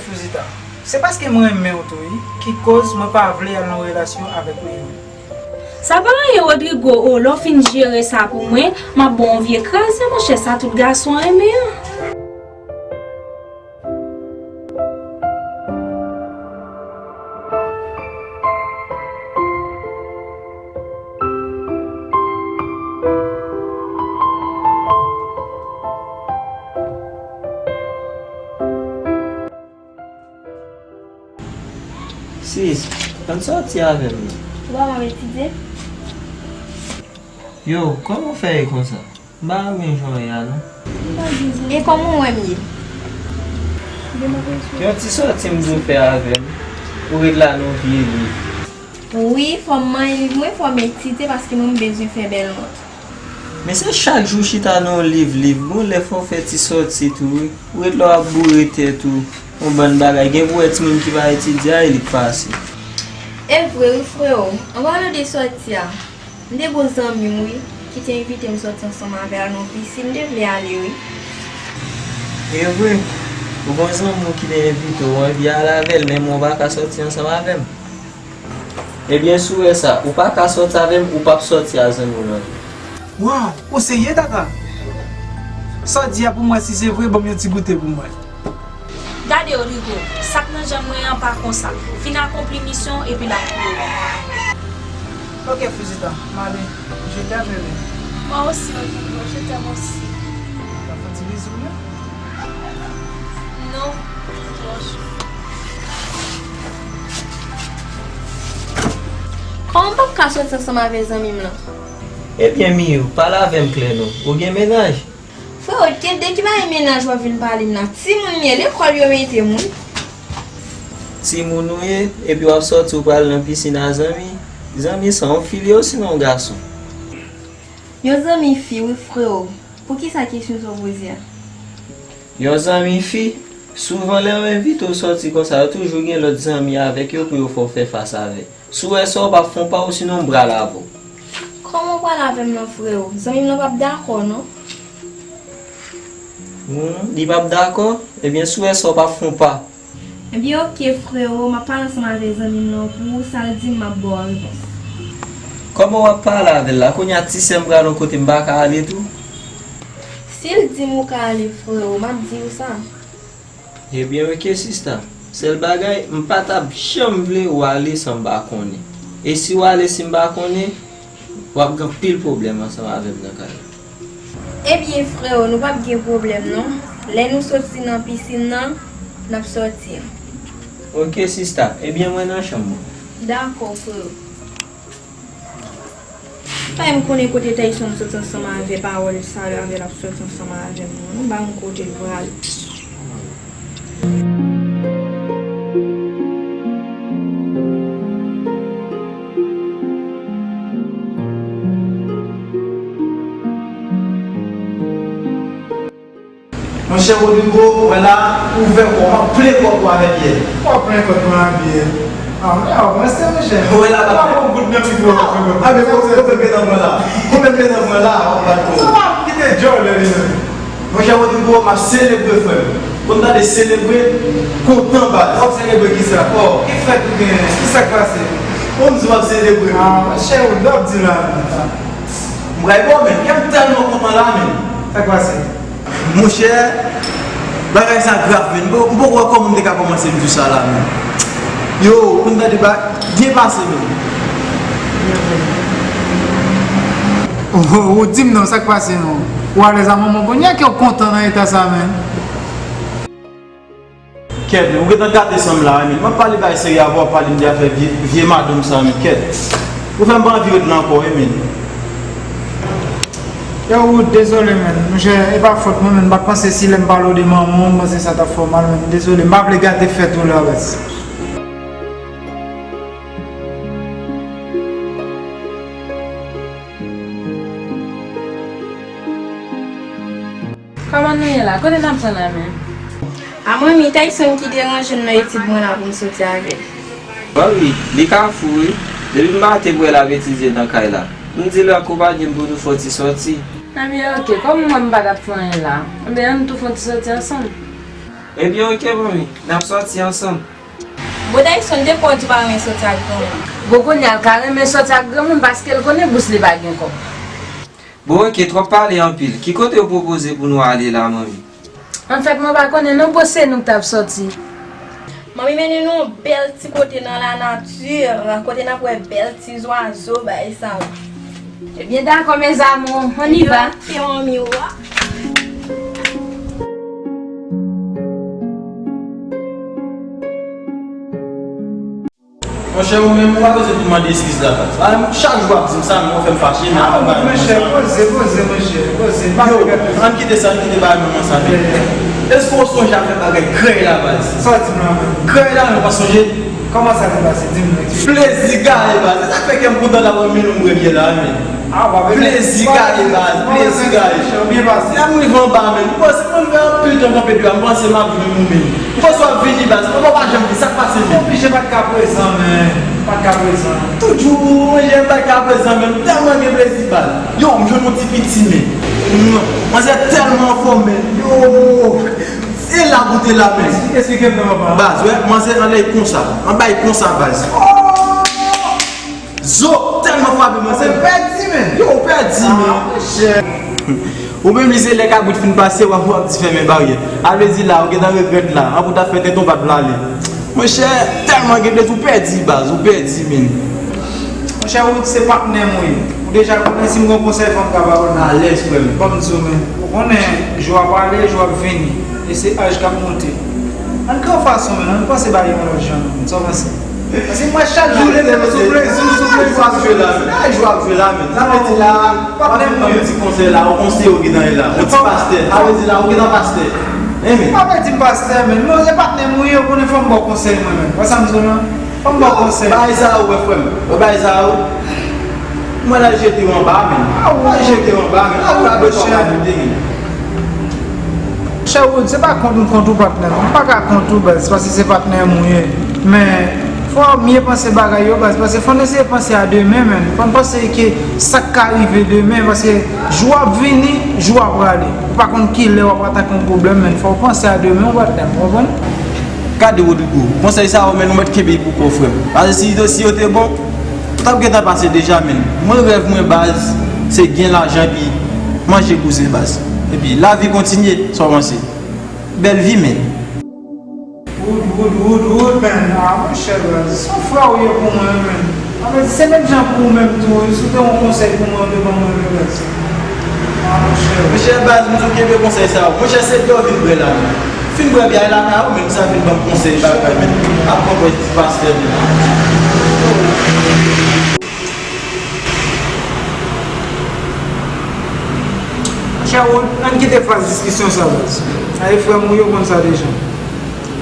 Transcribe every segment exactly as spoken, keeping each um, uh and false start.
Fuzita, se paske mwen renmen w tou wi, ki koz mwen pa vle al nan yon relasyon avèk ou. Sa pa anyen, Rodrigo, o, lè w fin jere sa pou mwen, m ap ba w yon vye kraze, monchè, sa tout gason renmen an. Sis, ann sòti avè m non. Ou pa wè m etidye? Yo, kòman w fè ye konsa? M pa renmen jan w ye a non. E kòman w wè m ye? Yon ti sòti m vle w fè avè m. Ou ret la nan yon vye liv. Wi, fò m manyen liv mwen, fò m etidye paske mwen m bezwen fè bèl nòt. Men se chak jou chita nan yon liv, liv. Gon lè fò w fè ti sòti tou wi. Ou ret la w ap boure tèt ou. Yon bann bagay. Gen pou wè timoun ki pa etidye a, e li k pase. E vre wi, freo. An palan de sòti a, m te gon zanmi m wi, ki te envite m sòti ansanm avè l nan yon pisin, m te vle ale wi. E vre, ou gon zanmi w ki te envite w, ou anvi al avè l, men mwen w pa ka sòti ansanm avè m. Ebyen, si w wè sa, ou pa ka sòti avè m, ou p ap sòti a zanmi w nan. Waw, ou serye, Tata? Sa w di a pou mwen, si se vre, ban m yon ti goute pou mwen. Gade, Rodrigo, sa k nan janm mwen an pa konsa. Fin akonpli misyon w epi l ap peye w. Ok, Fuzita, m ale. Je t'aime, bébé. Moi aussi, Rodrigo, je t'aime aussi. Ou ap fè ti bizou, non? Non, m twò cho. Kòman m p ap ka sòti ansanm avè zanmi m lan? Ebyen, Miyou, pale avè m klè non. Ou gen mennaj? Freo, de ki bagay mennaj w ap vin pale m la? Timoun m ye, lekòl yo mete m wi. Timoun ou ye, epi w ap sòti w pral nan pisin a zanmi? Zanmi sa, yon fi l ye osinon yon gason? Yon zanmi fi wi, freo. Poukisa kesyon sa w poze a? Yon zanmi fi, souvan lè yo envite w sòti konsa, yo toujou gen lòt zanmi avèk yo pou yo fè w fè fas avè. Si w wè sa, w p ap fè yon pa, osinon m pral avè w. Kòman w pral avè m nan, freo? Zanmi m nan p ap dakò, non. Hmm, li p ap dakò? Ebyen, si w wè sa, w p ap fè yon pa. Ebyen, oke, freo, m ap pale ansanm avè zanmi m nan pou ou, sa l di m, m ap ba w repons. Kòman w ap pale avè l la? Kounye a, ti sè m pral yon kote, m pa ka ale tou? Si l di m ou ka ale, freo, m ap di w sa. Ebyen, oke, sista. Sèl bagay, m pa t ap janm vle w ale san m pa konnen. E si w ale, si m pa konnen, w ap gen anpil pwoblèm ansanm avè m nan kay la. Ebyen, freo, nou p ap gen pwoblèm, non. Lè nou soti nan pisin nan, n ap sòti. Oke, sista. Ebyen, mwen nan chanm mwen. Dakò, freo. Ay, m konnen kote Tayson sot ansanm avè pawòl sa yo avè l ap sot ansanm avè m nan. M pa konn kote l pral. Monchè Rodrigo, mwen la, ouvè kò w, m ap plen kò pou avè byè. W ap plen kò pou avè byè. A, mwen, a, mwen se monchè. Wè la, w ap pran goud nan mikwo, w ap pran goud. A, men konbyen, konbyen nan mwen la? Konbyen nan mwen la, w ap bat kò? Sa w ap kite djòlè li menm. Monchè Rodrigo, m ap selebre frè m. Konn tande selebre, kontan baz. W ap selebre kisa? O, ki fèt ou genyen? Kisa k pase? Konn di w ap selebre. A, monchè, ou lè w ap di la. M pral bon, men, kè m tèlman kontan la, men. Sa k pase? Monchè, bagay sa grav, men. M poko wè kòman m te ka kòmanse m di sa la, men. Yo, konn tande ba, byen pase, men. Ou, ou, ou di m non, sa k pase non? Ou alèz a manman kounye a ke w kontan nan eta sa, men. Kèt, men, ou gentan gate san m la, men. M ap pale bagay serye avè w, w ap pale m de afè vye, vye madanm sa, men. Kèt. Ou fè m pa anvi ret la ankò, wi, men. Yo, Wood, dezole, men. Monchè, e pa fòt mwen, men. M pa t panse si lè m pale w de manman w, m panse sa t ap fè w mal, men. Dezole, m pa vle gate fèt ou la, baz. Kòman nou ye la? Kote n ap pran la menm? A manmi, Tayson ki deranje m nan etid mwen la pou m soti avè l. Manmi, li ka fou wi. Depi m maten m wè l ap etidye nan kay la. M di l akonpanye m pou nou fè yon ti sòti. Ebyen oke, kòm mwen m pa t ap fè anyen la, ebyen ann tou fè yon ti sòti ansanm. Ebyen, oke, manmi. N ap sòti ansanm. Bon, Dayson, depi w di w pa renmen sòti ak granmoun. Bon, kounye a, l ka renmen sòti ak granmoun paske l konnen bous li pa gen kòb. Bon, oke, twòp pale anpil. Ki kote w pwopoze pou nou ale la, manmi? Anfèt, mwen pa konnen non, bon, se nou k t ap sòti. Manmi mennen nou yon bèl ti kote nan lanati, kote n ap wè bèl ti zwazo, bagay sa yo. Ebyen, dakò, mes amours, on y va. Oke, manmi, wa. Monchè, ou menm, ou pa bezwen vin mande eskiz la, baz. Chak jou w ap di m sa, men ou fè m fache, men... Ah, monchè, poze, poze, monchè, poze. Yo, ann kite sa, ann kite bagay manman sa, men. Èske w sonje a fè bagay krèy la, baz? Sa w di m la, menm? Krèy la, men, ou pa sonje? Kòman sa te pase? Di m non. Plezi gaye, baz. Se sa k fè kè m kontan la, wè, men nou m revye la, men. Ah, w ap... Plezi gaye, baz, plezi gaye. Ou byen pase. Lè m rive anba, men, m panse mwen fè anpil tan kanpe deyò, m panse m ap jwenn ou, men. M panse w ap vini, baz. Kòman w pa janm vini? Sa k pase, men? Oblije pa t ka prezan, men. Pa t ka prezan. Toujou, mwen, jan m pa t ka prezan, men. M tèlman gen plezi, baz. Yo, m jwenn yon ti piti, men. Manzè tèlman anfòm, men. Yo, e la pou te la, men. Esplike m non, papa. Baz, wè, manzè anlè konsa. Anba konsa, baz. Oh! Zo tèlman frape mwen, se... Ou pèdi, men. Yo, ou pèdi, men. Ah, monchè. Ou menm li se lè kabrit fin pase, w ap, w ap di fèmen baryè. A vle di la, ou gentan regrèt la. An pou ta fè tenten w pa t vle ale. Monchè, tèlman gen plezi, ou pèdi, baz, ou pèdi, men. Monchè, ou se patnè m ou ye. Ou deja konnen si m gen yon konsèy, fò m ka ba ou l. Alèz, frè m. Ban m di w, men. Ou konnen, jou ap ale, jou ap vini. E se aj k ap monte. Ann gen yon fason, men, ann panse bagay yon lòt jan, non. Sa w panse? Paske mwen chak jou rete sou plezi, sou plezi. Jou ap jwe la, men. Ay, jou ap jwe la, men. Sa vle di la, patnè m ou ye. Ti konsèy la, yon konsèy ou gentan ye la. Yon ti pastè. Sa vle di la, ou gentan pastè. Enben. Pa vle di m pastè, men. Non, se patnè m ou ye, ou konnen fò m ba w konsèy mwen menm. Wè sa m di w lan? Fò m ba w konsèy. Bagay sa yo, wè, frè m. Wè bagay sa yo. Mwen al jete yo anba, men. Mwen al jete yo anba, men. Ou pa bezwen pa moute, men. Sherwood, se pa kont m kont ou, patnè m. M pa ka kont ou, baz, paske se patnè m ou ye. Men, fò w byen panse bagay yo, baz, paske fò n eseye panse a demen, men. Fò n panse ke sa k ka rive demen, paske jou ap vini, jou ap prale. Ou pa konn kilè w ap atake yon pwoblèm, men. Fò w panse a demen, ou patnè m, ou konprann? Gade, Rodrigo, konsèy sa yo, men, ou mèt kenbe pou kò w, frè m. Paske si, si yo te bon, ou t ap gentan pase deja, men. Mwen, rèv mwen, baz, se gen lajan epi manje bouzen, baz. Epi lavi kontinye, sa w panse? Bèl vi, men. Wood, Wood, Wood, Wood, men. Ah, monchè, baz. Se yon frè ou ye pou mwen, men. Sa vle di, se menm jan pou ou menm tou, wi. Si w te yon konsèy pou mwen, ou te ban mwen, men, baz. Ah, monchè. Monchè, baz, m di w kenbe konsèy sa yo. Monchè, se byen w vin bwè la, men. Fin bwè byen lakay ou, men sa vin ban m konsèy, bagay, men. Ap pran bwè ti pastè, men. Sherwood, ann kite fraz diskisyon sa, baz. Ay, frè m, ou yo konn sa deja.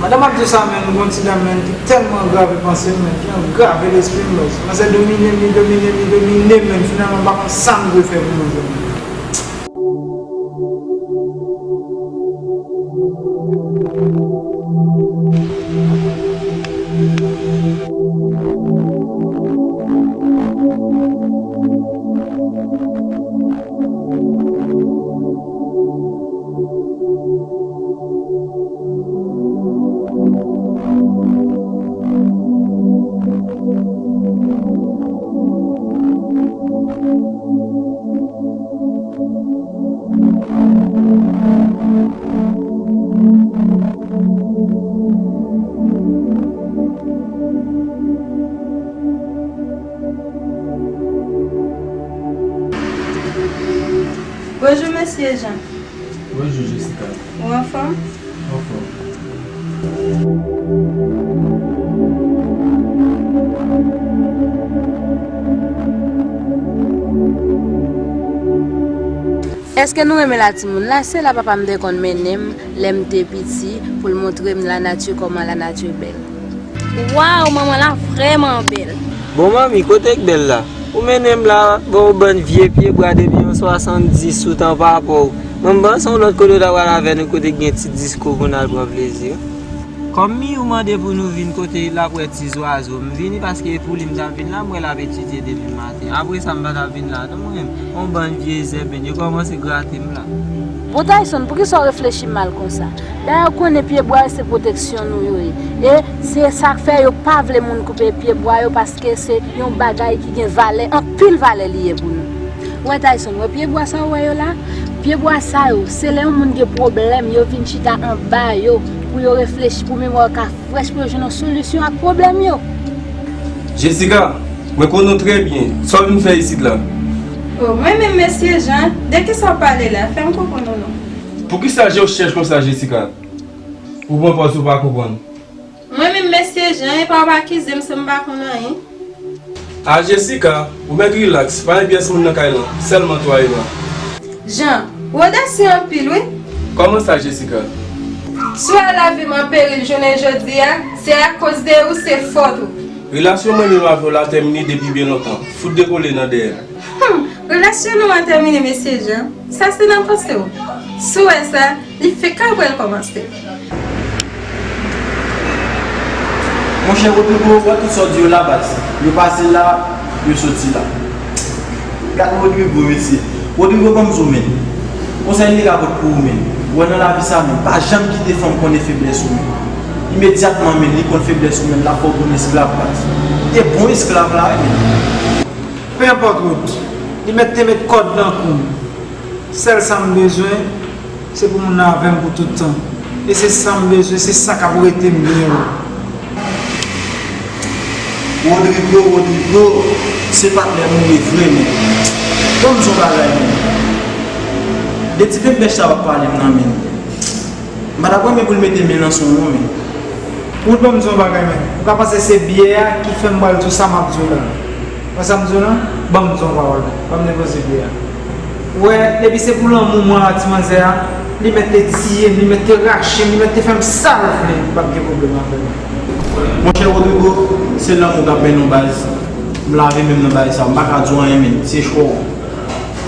Madanm ap di w sa, men, gon ti dam, men, ki tèlman angrave panse m, men, ki angrave lespri m, baz. Manzè domine m, li domine m, li domine m, men, finalman, m pa konn sa m dwe fè pou manzè. Bonjou, mesye Jean. Bonjou, Jessica. Ou anfòm? Anfòm. Èske nou renmen la timoun la? Se la papa m te konn mennen m lè m te piti pou l montre m lanati, kòman lanati bèl. Waw, manman la vrèman bèl. Bon, manmi, kote k bèl la? Ou mennen m la, bon, yon bann vye pye bwa depi an swasanndis sou tan pa pa w. Mwen, m panse yon lòt kote w ta pral avè nou, kote k gen ti disko pou n al pran plezi. Kòm Miyou mande pou nou vin kote l ap wè ti zwazo, m vini paske e pou li m t ap vin la, m wè l ap etidye depi maten. Apre sa, m pa t ap vin la non, mwen menm. Yon bann vye zèb, men yo kòmanse grate m la. Bon, Tayson, poukisa w reflechi mal konsa? Dayè, w konnen pyebwa yo se pwoteksyon nou yo ye. E se sa k fè yo pa vle moun koupe pyebwa yo, paske se yon bagay ki gen valè, anpil valè li ye pou nou. Ou wè, Tayson, wè pyebwa sa w wè yo la? Pyebwa sa yo, se lè yon moun gen pwoblèm, yo vin chita anba yo pou yo reflechi, pou memwa yo ka frèch, pou yo jwenn yon solisyon ak pwoblèm yo. Jessica, mwen konnen w trè byen. Sa w vin fè isit la? O, mwen menm, mesye Jan, de kisa w pale la? Fè m konprann ou non. Poukisa je w chèch konsa, Jessica? Ou pran pòz ou pa konprann. Mwen menm, mesye Jan, epa w ap akize m san m pa konn anyen. A Jessica, ou mèt rilaks, pa gen pyès moun nan kay lan, sèlman twa e mwen. Jan, ou odasye anpil wi. Kòman sa, Jessica? Si w wè lavi m an peril jounen jodi a, se akoz de ou, se fòt ou. Relasyon mwen menm avè w la tèmine depi byen lontan. Fout dekole nan dèyè. Hum, relasyon nou an tèmine, mesye Jan. Sa se nan panse w. Si w wè sa, li fenk ap pral kòmanse. Monchè Rodrigo, wè tout sa w di yo la baz. Yo pase la, yo soti la. Gad Rodrigo mesye. Rodrigo, ban m di w men. Konsèy m te ka pot pou ou men. Ou wè nan lavi sa men, pa janm kite fanm konnen feblès ou men. Imedyatman men, li konn feblès ou men, l ap fè w konn esklav baz. Te bon esklav la wi men. Pe enpòt Rod, li mèt te met kòd nan kou m. Sèl sa m bezwen, se pou moun nan avè m pou tout tan. E se sa m bezwen, se sa k ap rete m byen wi. Rodrigo, Rodrigo, se patnè m ou ye vre men. Ban m di w yon bagay men. De ti penbèch sa w ap pale m nan men. M pa t ap renmen pou l mete men l nan son non men. Ou t ban m di yon bagay men. Ou ka panse se byè a ki fè m pral di w sa m ap di w la. Wè sa m di w lan? Ban m di yon pawòl. Ban m depoze byè a. Ou wè, depi se pou lanmou mwen a ti manzè a, li mèt te tiye m, li mèt te rache m, li mèt te fè m sa l vle, m p ap gen pwoblèm avè l. Monchè Rodrigo, se lanmou k ap mennen w baz. M lave men m nan bagay sa, m pa ka di w anyen men, se chwa w.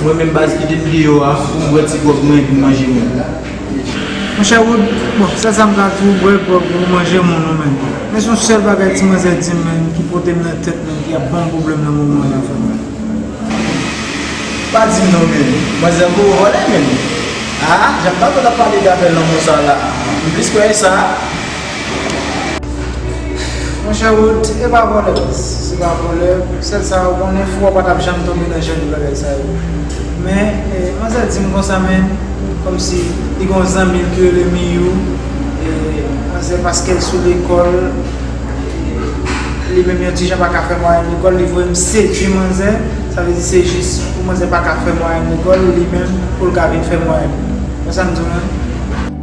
Mwen menm baz kite m deyò a pou m bwè ti gwòg mwen epi m manje moun. Monchè Rod, bon, sèl sa m ka di w, bwè gwòg ou, manje moun ou menm. Men se yon sèl bagay ti manzè di m menm ki pote m nan tèt menm ki ap ban m pwoblèm nan moman an la frè mwen. Pa di m non men, manzè gwo vòlè men. Ah, jan m ta konn ap pale de afè lanmou sa la, m plis kwè e sa. Monchè Rod, e pa vòlè, se pa vòlè, sèl sa ou konnen fou a pa t ap janm tonbe nan jan de bagay sa yo. Men, e, manzè di m konsa men, kòmsi li gen yon zanmi l ki rele Miyou, e, manzè paske l sou lekòl, e, li menm yon ti jan pa ka fè mwayèn lekòl, li voye m sedui manzè, sa vle di se jis pou manzè pa ka fè mwayèn lekòl, li menm pou l ka vin fè mwayèn. Wè sa m di w lan?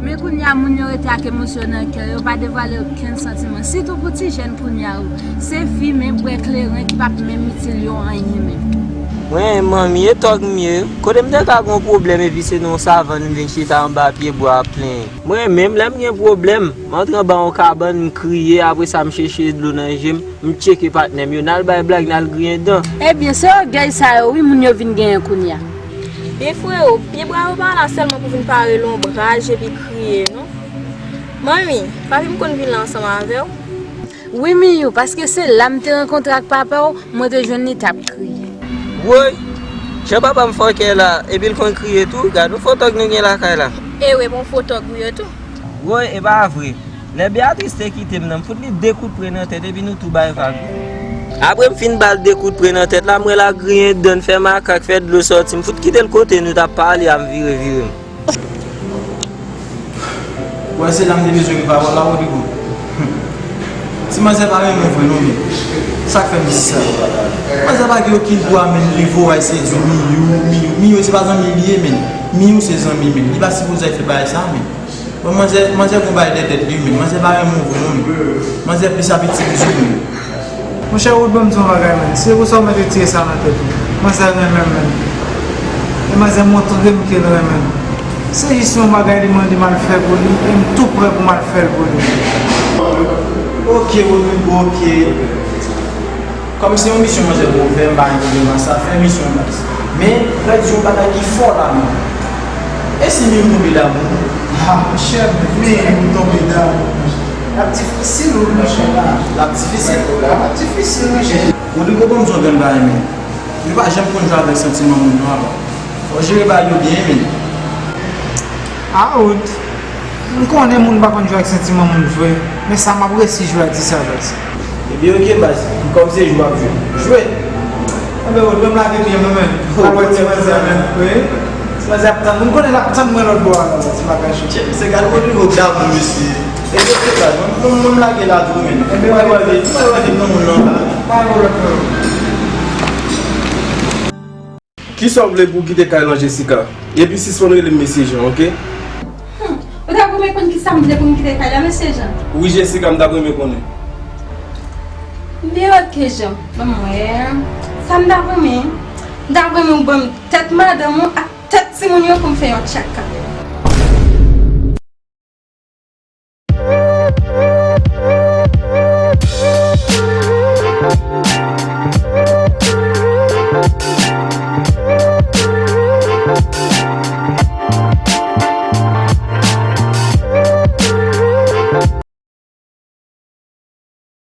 Men kounye a moun yo rete ak emosyon nan kè yo, pa devwale okenn santiman, sitou pou ti jèn kounye a yo. Se fimen, bwè kleren ki p ap menm itil yo anyen menm. Mwen, manmi, e tòg m ye. Kote m te ka gen yon pwoblèm epi se nan yon savann m vin chita anba pye bwa ap plenyen. Mwen menm, lè m gen pwoblèm, m antre anba yon kabann, m kriye, apre sa m chèche dlo nan je m, m tcheke patnè m yo, n al bay blag, n al griyen dan. Ebyen, se ògèy sa yo wi moun yo vin genyen kounye a. Byen frewo, pye bwa yo pa la sèlman pou vin pare lonbraj epi kriye non. Manmi, papi m konn vin la ansanm avè w? Wi Miyou, paske se la m te rankontre ak papa w, mwen te jwenn li t ap kriye. Woy! Jan papa m fòkè la, epi l konn kriye tou, gad yon fo tòg nou gen lakay la. Ewe bon fo tòg ou ye tou. Woy, e pa vre. Lè Beatrice te kite m nan, m fout li de kout pre nan tèt epi nou tou bay vag wi. Apre m fin ba l de kout pre nan tèt la, m wè l ap griyen dan, fè makak, fè dlo sòti, m fout kite l kote nou t ap pale a, m vire vire m. Ou wè se la m te bezwen rive avè w la Rodrigo. Ti manzè pa renmen w vre non men. Sa k fè m di sa? Manzè pa gen okenn dwa men li voye al sedui Miyou, Miyou. Miyou se pa zanmi li ye men. Miyou se zanmi men. Li pa sipoze al fè bagay sa men. Bon, manzè, manzè gon bagay dèyè tèt li men. Manzè pa renmen w vre non men. Manzè plis ap itil li men. Monchè Rod, ban m di w yon bagay men. Se pou sa w mèt retire sa nan tèt ou. Manzè renmen m men. E manzè montre m ke l renmen m. Se jis yon bagay li mande m al fè pou li, e m tou prè pou m al fè l pou li. Ok Rodrigo, ok. Kòm se yon misyon manzè ba w fè, m pa gen pwoblèm ak sa, fè misyon an baz. Men, lè di yon bagay ki fò la men. E si Miyou tonbe damou? Ah monchè, men Miyou tonbe damou. L ap difisil wi monchè la. L ap difisil? L ap difisil wi. Rodrigo, ban m di w yon grenn bagay men. Yo pa janm konn jwe avèk santiman moun non apa. Fò w jere bagay yo byen men. A Wood, m konnen moun pa konn jwe ak santiman moun vre, men sa m ap resi jwe ak ti Savas. Ebyen oke baz, kòm se jwe w ap jwe, jwe. Enben Wood, ban m lage pye m non men. Al wè ti manzè a men. Wi. Ti manzè ap tann mwen, m konnen l ap tann mwen lòt bò a la, ti bagay cho. Tchè, misye gad Rodrigo k damou mesye. Ebyen oke baz, ban m lage la tou men. Ebyen mwen wè vit, mwen wè vit nan moun nan la. Bay yon lòt non. Kisa w vle pou w kite kay lan Jessica? Epi sispann rele m mesye Jan, oke? Hmm, ou ta renmen konn kisa m vle pou m kite kay la mesye Jan? Wi Jessica, m ta renmen konnen. Byen oke Jan, ban m wè. Sa m ta renmen? M ta renmen ou ban m tèt madanm ou ak tèt timoun yo pou m fè yon tchaka.